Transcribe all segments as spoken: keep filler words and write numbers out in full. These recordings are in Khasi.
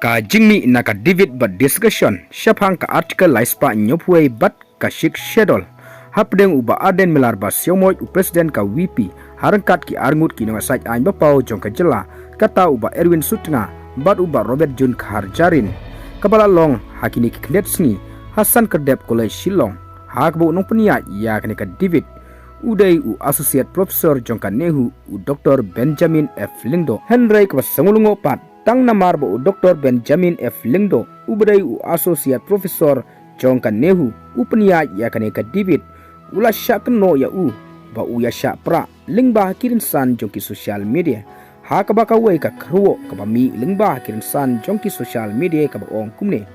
Ka jingmih na ka debate bad discussion shaphang ka Article lai spah hynñiewphew wei bad ka Sixth Schedule hapdeng u Bah Ardent Miller Basaiawmoit, u President ka V P, ha ryngkat ki arngut ki nongasaid aiñ ba paw jong ka jylla, kata u Bah Erwin Sutnga bad u Bah Robert June Kharjahrin, kaba la long ha kine ki khyndiat sngi ha Sankardep College, Shillong, ha kaba u nongpynïaid ïa kane ka debate u dei u Associate Professor jong ka NEHU, u Doctor Benjamin F Lyngdoh. Hynrei kaba sngewlyngngoh pat, tang namar ba u Doctor Benjamin F Lyngdoh uba dei u Associate Professor jong ka NEHU u pynïaid ïa kane ka debate, u la shah kynnoh ïa u ba u ïashah prah lyngba ha ki rynsan jong ki social media. Ha kaba kawei ka kyrwoh kaba mih lyngba ha ki rynsan jong ki social media kaba ong kumne: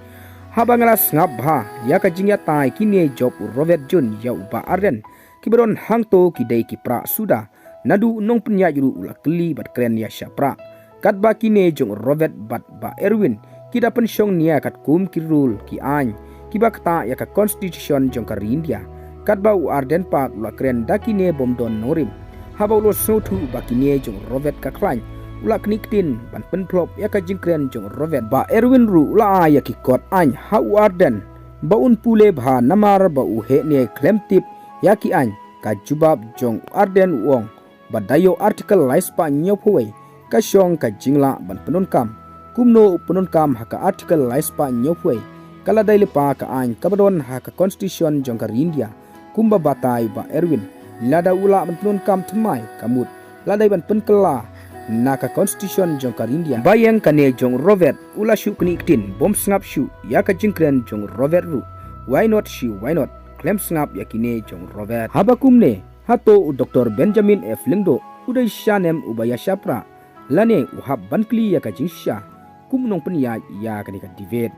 Haba nga la sngap bha ïa ka jingïatai kine jong u Robert June ïa u Bah Ardent, kiba don hangto ki dei ki prah suda. Naduh u nongpynïaid ruh u la kylli bad kren ïashah prah. Katba kine jong u Robert bad Bah Erwin ki da pynshong nia katkum ki rule ki aiñ kiba ktah ïa ka Constitution jong ka ri India, katba u Ardent pat u la kren da kine bym don nongrim. Haba u la sngewthuh ba kine jong u Robert ka khlaiñ, u la knieh ktien ban pynphlop ïa ka jingkren jong u Robert. Bah Erwin ruh u la ai ïa ki kot aiñ ha u Ardent ba un pule bha namar ba u heh ne khlem tip ïa ki aiñ. Ka jubab jong u Ardent u ong ba da ïoh Article lai spah hynñiewphew wei ka shong ka jinglah ban pyndonkam. Kumno u pyndonkam ha ka Article lai spah hynñiewphew wei? Ka la dei lypa ka aiñ kaba don ha ka Constitution jong ka ri India. Kumba batai u Bah Erwin, lada u lah ban pyndonkam thymmai, ka mut la dei ban pynkylla na ka Constitution jong ka ri India. Ba ïeng kane jong u Robert u la shu knieh ktien, bym sngap shuh ïa ka jingkren jong u Robert ruh. Why not shi why not, khlem sngap ïa kine jong u Robert. Haba kumne, hato u Doctor Benjamin F Lyngdoh u dei shisha ne em uba ïashah prah, lane u hap ban kylli ïa ka jingshisha kum u nongpynïaid ïa kane ka debate?